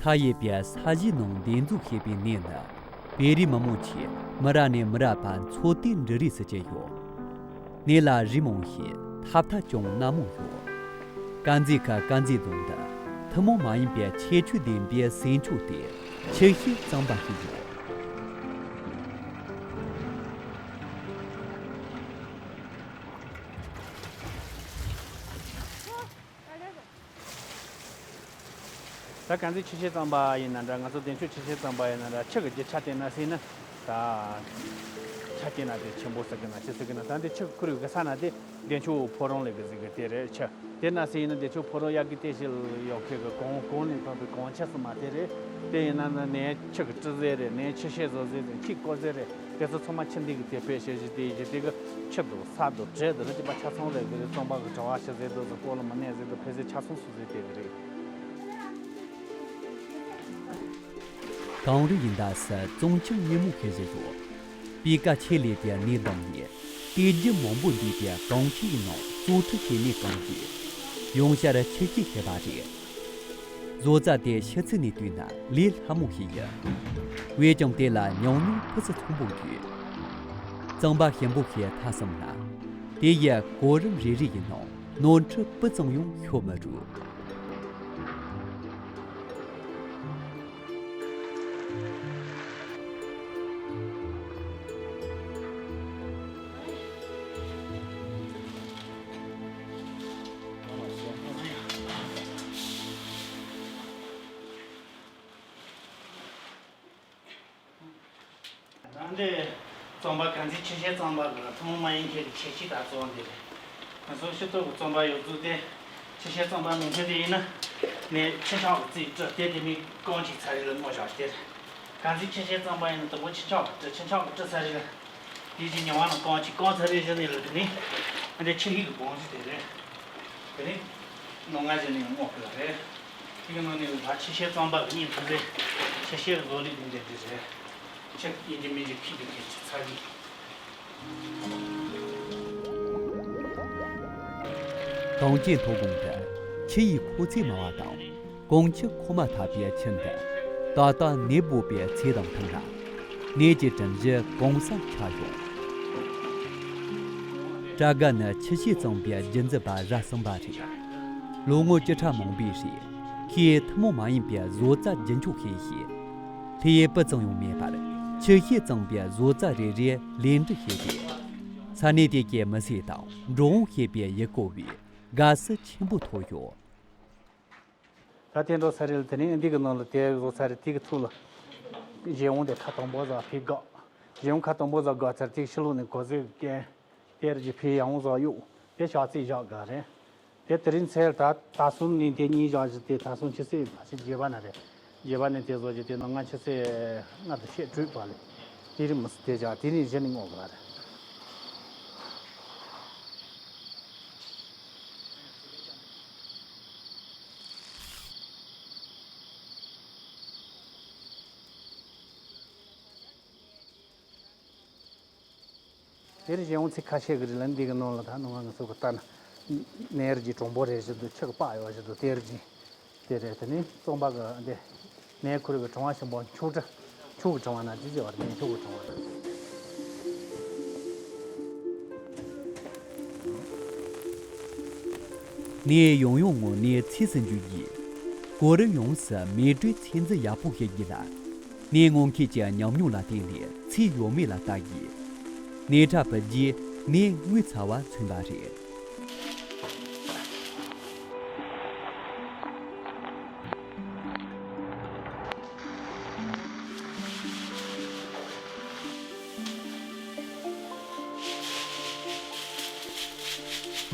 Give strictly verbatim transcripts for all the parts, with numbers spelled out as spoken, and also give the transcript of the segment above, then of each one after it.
མཐའ་ཡས་པའི་ས་གཞིའི་ནང་འདེབས་འཛུགས་བྱས་པའི་ནས་ནི་བོད་རིགས་མི་མང་ཆེས་མི་རབས་ནས་མི་རབས་བར་འཚོ་དུས་འབྲི་རིགས་སུ་གྱུར་ཡོད། ནས་ལ་རིགས་མང་ཞིང་ཐབས་ཐ་ཅུང་སྣ་མང་ཡོད། དཀར་མཛེས་ཁུལ་དཀར་མཛེས་རྫོང་དུ་ཐུན་མོང་མ་ཡིན་པའི་ཁྱད་ཆོས་ལྡན་པའི་ཟས་མཆོག་སྟེ་ཆུ་ཤེལ་རྩམ་པ་ཞིག་ཡོད། ད་དཀར་མཛེས་ཆུ་ཤེལ་རྩམ་པ་ཡིན་ན་འདྲ། ང་ཚོ་འདན་ཆུ་ཆུ་ཤེལ་རྩམ་པ་ཡིན་ན་འདྲ། ཆུ་གི་རྒྱུ་ཆ་དེ་ན་ཟེར་ན། ད་ཆ་རྐྱེན་ན་དེ་ཆེན་པོ་ཟེར་གི་ན་ཆེ་ཟེར་གི་ན། ད་འདི་ཆུ་ཁུར་ཡོད་གི་ས་ན་དེ་འདན་ཆུ་ཕོ་རོང་ལས་གི་ཟེར་གི་དེ་རེད། ཆུ་དེ་ན་ཟེར་ཡིན་ན་འདན་ཆུ་ཕོ་རོང་དབྱར་གི་ལྟས་ཤིག་ཡོད་མཁན་གི་གོང་གོང་ནས་ཐོན་པའི་གོང་ཆུ་སུ་མ་དེ་རེད། དེ་ཡིན་ན་ན་ནས་ཆུ་གི་སྤྲི་ཟེར་རེད། ནས་ཆུ་ཤེལ་བཟོ་ཟེར་རེད། ཁྱི་སྐོར་ཟེར་རེད། དེ་ཚོ་ཚང་མ་ཆུ་འདི་གི་དེ་ཕེ་ཤེ་ཞིག་དེ་ཡི་དེ་གི་ཆུ་དུ་ས་དུ་བྲེ་དུ་རི་གི་པ་ཆ་ཚང་ལས་གི་རེད། རྩམ་པ་གི་བྲེ་བ་ཤི་ཟེར་དུ་ཟེར་སྐོར་ལ་མི་གནས་ཟེར་དུ་ཕེ་ཟེར་ཆ་ཚང་སུ་ཟེར་དེ་གི་རེད། གངས་རི་ཡི་འདབས་སུ་ཙོང་ཆུ་སྔོན་མོ་ཤར་བཞིན་ཡོད། སྤུས་ཀ་ཆེ་ལས་པའི་གནས་བདག་ནས་གཏེར་རྒྱུ་མང་པོ་འདུས་པའི་གངས་ཆུ་ཡི་ནང་བཙོ་ཁྲུ་བྱས་ནས་བཀང་རྗེས་ཡོང་ཤར་ཆུ་ཤེལ་བྱས་པ་རེད། བཟོ་རྩལ་དེ་ཕྱི་ཚུལ་ནས་བལྟས་ན་ལས་སླ་མོ་ཞིག་ཡིན། འོན་ཀྱང་དེ་ལ་ཉུང་ཉུང་ཕུན་སུམ་ཚོགས་པོ་ཡོད། རྩམ་པ་ཞིམ་པོ་ཞིག་ཐ་བསམ་ན། དེ་ཡི་གོ་རིམ་རེ་རེ་ཡི་ནང་ནོར་འཁྲུལ་སྤུ་ཙམ་ཡང་ཤོར་མི་རུང་། ད་འདི་རྩམ་པ་དཀར་མཛེས་ཆུ་ཤེལ་རྩམ་པ་གི་ཐུན་མོང་མ་ཡིན་མཁན་གྱི་ཁྱད་ཆོས་ད་གཙོ་བོ་འདི་རེད། ང་ཚོ་ཕྱི་ཐོག་གི་རྩམ་པ་ཡོད་ཚུལ་དེ་ཆུ་ཤེལ་རྩམ་པ་མིང་ཚིག་དེ་ཡིན་ན་ནས་ཆུ་ཤག་གི་རྩིས་སྤྲི་དེ་དེ་མིན་རྐང་གཅིག་ཚར་རེ་ལ་སྔོ་ཞག་དེ་རེད། དཀར་མཛེས་ཆུ་ཤེལ་རྩམ་པ་ཡིན་ན་དང་པོ་ཆུ་ཤག་གི་སྤྲི་ཆུ་ཤག་གི་སྤྲི་ཚར་རེ་ལ་དེ་རྗེས་ཉི་མ་ནང་རྐང་གཅིག་རྐང་ཚར་རེ་བཞི་ནས་ལ་དེ་ནས་འདི་ཆུ་ཤེལ་གི་སྦོང་ཞིག་དེ་རེད། དེ་ནས་ནང་ང་བཞིན་ནས་སྔོ་གི་རེད། དེ་གི་ནང་ནས་ལ་ཆུ་ཤེལ་རྩམ་པ་གི་བརྙན་ཐུང་རེད། ཆུ་ཤེལ་བཟོ་ལས་དེ་འདྲ་དེ་རེད། ཆུ་ཡིན་གྱི་མིན་གྱི་ཁྱི་གི་ཁྱི་ཆུ་ཚ་གི། གངས་ཅན་མཐོ་སྒང་དུ་ཆུ་ཡི་ཁོ་ཚེ་མང་བ་དང་གངས་ཆུ་ཁོག་མ་ཐག་པའི་ཁྱིམ་དུ་ད་ལྟ་ནད་འབོད་པའི་ཚེ་དང་མཐུན་ལ། ནས་ཀྱི་དྲིན་གཞི་གང་སར་ཆགས་ཡོང་། བྲག་དགའ་ནི་ཆུ་ཤེལ་གཙང་པོའི་རྒྱུན་འཛིན་པ་རབ་གསུམ་པ་རེད། ལོ་ངོ་བཅུ་ཕྲག་མང་པོའི་རིང་ཁོས་ཐུན་མོང་མ་ཡིན་པའི་བཟོ་རྩལ་རྒྱུན་འཁྱོངས་བྱས་ཤིང་། ལྷོད་ཡངས་སྤུ་ཙམ་ཡང་མེད་པར་ཆུ་ཤེལ་གཙང་པོའི་བཟོ་རྩལ་རེ་རེ་ལེགས་འགྲུབ་བྱས་ཏེ། ས་གནས་དེ་གའི་མི་སེར་དང་འགྲོ་འོང་བྱེད་པའི་ཡུལ་སྐོར་བས་དགའ་བསུ་ཆེན་པོ་ཐོབ་ཡོད། ད་དེ་འགྲོ་ས་རེད་ལ། དེ་ནས་འདི་གི་ནང་ལ་དེ་བཟོ་ས་རེད། དེ་གི་ཐུག་ལ་གཞན་དབང་དེ་ཁ་དང་པོ་ཟ་ཕི་དགའ། གཞན་དབང་ཁ་དང་པོ་ཟ་དགའ་ཚར་དེ་གི་ཕྱི་ལོགས་ནས་གོ་ཟེ་གན་དེ་རུ་ཕི་ཡང་ཟ་གཡུག་དེ་ཞག་རྩིས་བཞག་དགའ་རེད། དེ་དེ་རིང་ཚེ་ད་ད་སོང་ནས་དེ་གཉིས་བཞག་བཞི་དེ་ད་སོང་ཆུ་ཚོད་ཕ་ཆེ་བརྗེ་བ་ན་རེད། བརྗེ་བ་ནས་དེ་བཟོ་རྒྱུ་དེ་ནང་ང་ཆུ་ཚོད་ལྔ་དང་ཕྱེད་དྲུག་པ་ལས་དེ་རིང་མི་སྲིད་དེ་བཞག་དེ་རིང་གཞི་ནས་སྔོག་དགའ་རེད། དེར་གཞན་དབང་ཚིག་ཁ་ཤས་ཀྱི་རིགས་ལ་འདི་གི་ནང་ལ་ད་ནང་ང་ཚོ་གི་ལྟ་ན་ནས་རི་གི་གྲུང་པོ་རེ་བཞིན་དུ་ཆུ་གི་པགས་ཡོད་བཞིན་དུ་དེ་རི་གི་དེ་རེད། དེ་ནི་རྩོམ་པ་གི་འདི་ནས་ཁུར་གི་གྲུང་བ་ཞིམ་པོ་མཆོག་གྲུ་མཆོག་གི་གྲུང་བ་ན་ཅི་ཅི་བར་ནས་མཆོག་གི་གྲུང་བ་རེད། ནས་ཡང་ཡང་སྔོ་ནས་ཚིས་སུ་འཇུག་རྒྱུས། གོ་རིམ་ཡོངས་སུ་མེ་དྲོད་ཚད་འཛིན་ཡག་པོ་བྱེད་རྒྱུ་ལ། ནས་སྔོ་མཁན་གྱི་ཉམས་མྱོང་ལ་བརྟེན་ནས་ཚིས་ཡོད་མེད་ལ་ལྟ་དགོས། ནས་ཁྲ་བུད་རྗེས་ནས་ངོས་ཚ་བ་མཚོན་པ་རེད།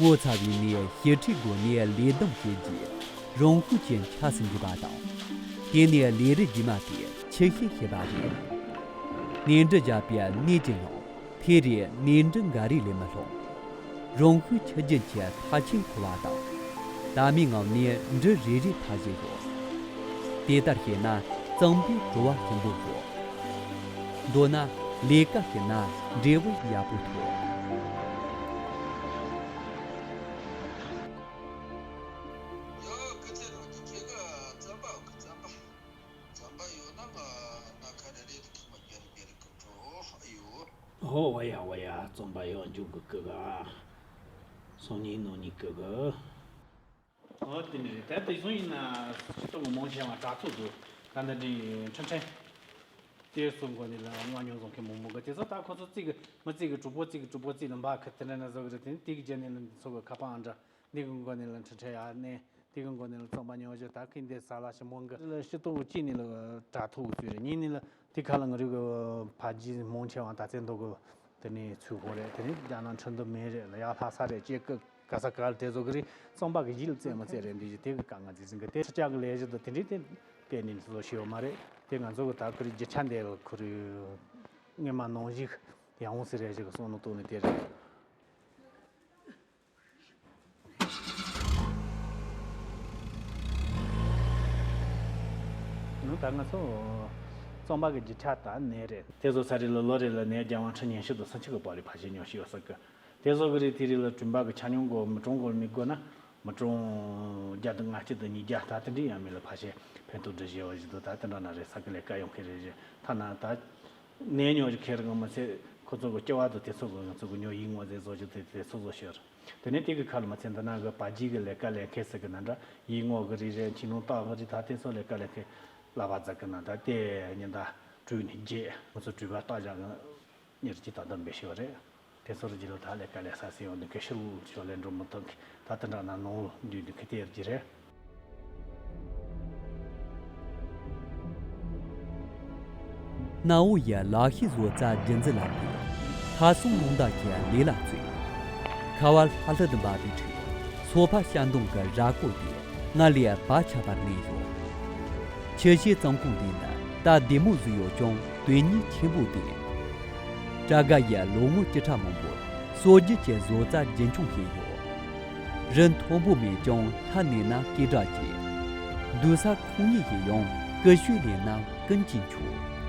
ངོ་ཚ་བའི་ནས་ཞི་ཁྲོའི་སྒོ་ནས་ལས་བསྡོམས་བྱས་རྗེས་རང་ཤུགས་ཀྱིས་འཁྱགས་སུ་འཇུག་པ་དང་། དེ་ནས་ལས་རིགས་རྗེས་མ་དེ་ཆུ་ཤེལ་ཞེས་པ་རེད། ནས་འབྲུ་བཞག་པའི་ནས་ཀྱི་ནང་ཐེ་རེ་ནས་འབྲུ་འགའ་རེ་ལས་མི་ལྷུང་། རང་ཤུགས་ཆུ་རྒྱུན་གྱི་ཐ་ཆད་འཁོར་བ་དང་། ད་མའི་ངང་ནས་འབྲུ་རེ་རེ་ཐ་བཞིན་རོ། དེ་ལྟར་བྱས་ན་གཙང་པོའི་བྲོ་བ་ཞིམ་པོ་ཡོད། མདོར་ན་ལས་ཀ་བྱེད་ན་འབྲས་བུ་ཡག་པོ་ཐོབ། ཡ། སྐུ་ཚེ་རིང་། ཁྱེད་ཀྱི་རྩམ་པ་གི་རྩམ་པ། ཧོ། ཝ་ཡ་ཝ་ཡ། རྩོམ་པ་ཡག་འཇུག་གི་སྐུ་ག་སང་ཉིན་ནང་ཉིན་སྐུ་གི། ཨོ་དེ་འདྲ་རེད། ད་དེ་བཟུང་ཡིན་ན་སྤྱི་ཚོགས་ཀྱི་མང་ཆེ་བ་དྲ་ཐོག་ཏུ་ད་འདི་འདྲའི་འཕྲིན་ཕྲན་དེ་སོགས་འགོ་ནས་ལ་མངགས་མྱོང་བཟོ་མཁན་མང་མང་གི། དེ་ཚོ་ད་ཁོ་ཚོ་རྩིས་གི་མི་རྩིས་གི་གྲོགས་པོ་རྩིས་གི་གྲོགས་པོ་རྩིས་ལ་འབའ་ཁི་དེ་འདྲ་ན་བཟོ་གི་རེད། དེ་ནི་དེ་གི་རྗེས་ནས་ལ་འདི་ཚོ་གི་ཁ་པར་ཨང་འདྲ། འདི་གི་མགོ་ནས་ལ་འཕྲིན་ཕྲན་ཡར་གནས། དེ་གི་མགོ་ནས་ལ་རྩོམ་པ་ཉོ་རྒྱུ། ད་གི་འདི་ས་ལ་ཞིག་མོང་གི་ལ་སྤྱི་ཏོག་གཅིག་ནས་ལ་དྲ་ཐོག་ཚུད་རེད། གཉིས་ནས་ལ་དེ་ཁ་ལ་ང་རུ་གི་ཕ་རྗེས་མོང་ཆེ་བ་ད་ཚེ་མདོ་གི་དེ་ནས་ཚུད་ཧོ་རེད། དེ་ནས་རྒྱ་ནག་ཁྲིན་ཏུ་མེ་རེད་ལ་ཡ་ལྷ་ས་རེད་ཅེས་གི་ག་ས་ག་ལ་དེ་ཚོ་གི་རེད། རྩོམ་པ་གི་ཡིད་ལ་བཙལ་མ་བཙལ་རེད། འདི་ཞིག་དེ་གི་དཀའ་ངལ་འཛིན་ཟིན་གི་དེ་ཕྱི་རྒྱལ་གི་ལས་གཞི་དང་དེ་འདྲའི་དེ་དཔེ་ནས་བཟོ་ཤེས་ཡོད་མ་རེད། དེ་ང་ཚོ་གི་ད་གི་རེད་རྒྱུ་ཆ་འདི་ལ་ཁུ་རེད། སྔོན་མ་ནང་བཞིན་ཡང་འོང་ཟེར་རེད་ཅེས་གི་བསམ་བློ་བཏང་ནས་དེ་རེད། ནི་ད་ང་ཚོ་རྩོམ་པ་གི་རྒྱུ་ཆ་ད་ནས་རེད། དེ་ཚོ་ཚ་རེ་ལ་ལོ་རེ་ལ་ནས་རྒྱལ་དབང་ཁྲི་ཉི་ཤུ་དང་སུམ་ཅུ་གི་བར་ལ་ཕལ་ཆེར་ཉོ་ཤེས་ཡོད་ས་གི། དེ་ཚོ་གི་རེད། དེ་རེ་ལ་གྲོན་པ་གི་ཆ་སྙོམས་དགོས། མི་གྲངས་དགོས་མི་དགོས་ན་མི་གྲངས་བརྒྱ་དང་ལྔ་བཅུ་དང་ཉིས་བརྒྱ་ད་དེ་འདྲའི་ཡང་མི་ལ་ཕལ་ཆེར་ཕན་ཐོགས་འདྲ་བྱེད་པ་ཞིག་འདུག་ད་དེ་འདྲ་ན་རེད། ས་གི་ལས་ཀ་ཡོང་མཁན་རེད། རེད་ཐ་ན་ད། ནས་ཉོ་རྒྱུ་ཁེར་གང་མ་ཚད་ཁོ་ཚོ་གི་སྐྱེ་བ་དང་དེ་ཚོ་གི་ང་ཚོ་གི་ཉོ་ཡིག་ངོ་ཟེར་བཟོ་རྒྱུ་དེ་དེ་ཚོ་བཟོ་ཤོར། དེ་ནས་དེ་གི་ཁ་ལ་མ་ཚད་འདི་ན་གི་པ་ཇི་གི་ལས་ཀ་ལས་མཁན་ཟེར་གི་ན་འདྲ། ཡིག་ངོ་གི་རིགས་རེད། ཁྱིམ་ནང་རྟགས་གི་རིགས། ད་དེ་ཚོ་ལས་ཀ་ལས་མཁན་ལབ་པ་ཛ་གི་ན་ད་དེ་ཉིན་ད་དྲུག་ནས་བརྒྱད་ང་ཚོ་དྲུག་པ་རྟགས་བཞག་གི་ཉེར་གཅིག་ད་འདི་འབད་ཤོར་རེད། དེ་ཚོར་རྒྱུ་ལ་ད་ལས་ཀ་ལས་ས་སེ་ཡོང་དུས་ཁེ་ཤུལ་ཤོར་ལས་འགྲོ་མི་ཐུབ་གི། ད་དེ་འདྲ་ན་ནོར་འདུས་འདུག་གི་དེ་རྒྱུ་རེད། གནའ་བོ་ཡི་ལག་ཤེས་བཟོ་རྩལ་རྒྱུན་འཛིན་ལ་འབུལ། ཁ་སང་ལུང་བདག་གི་ལས་ལ་བཙུགས། ཁ་བ་ལྷ་ལྷ་དུ་འབབ་པའི་ཁྲིད། སོ་ཕག་ཤ་མདོང་གི་ར་སྐོར་དེ་སྔར་ལས་བག་ཆགས་པར་གནས་ཡོད། ཆུ་བྱའི་གཙང་ཁང་འདི་ནི་ད་བདེ་མོ་ཟིག་ཡོད་ཀྱང་དོན་སྙིང་ཆེན་པོ་ལྡན། བྲག་དགའ་ཡི་ལོ་ངོ་བཅུ་ཕྲག་མང་པོར་སྲོལ་རྒྱུན་གྱི་བཟོ་རྩལ་རྒྱུན་འཁྱོངས་བྱས་ཡོད། རི་མཐོན་པོ་མེད་ཀྱང་ལྷ་གནས་ན་སྐད་གྲགས་ཆེ། སྡོད་ས་ཁོང་ཉིད་ཀྱིས་ཡང་ཀུ་ཤུའི་གནས་ན་ཀུན་གྱིས་མཆོད།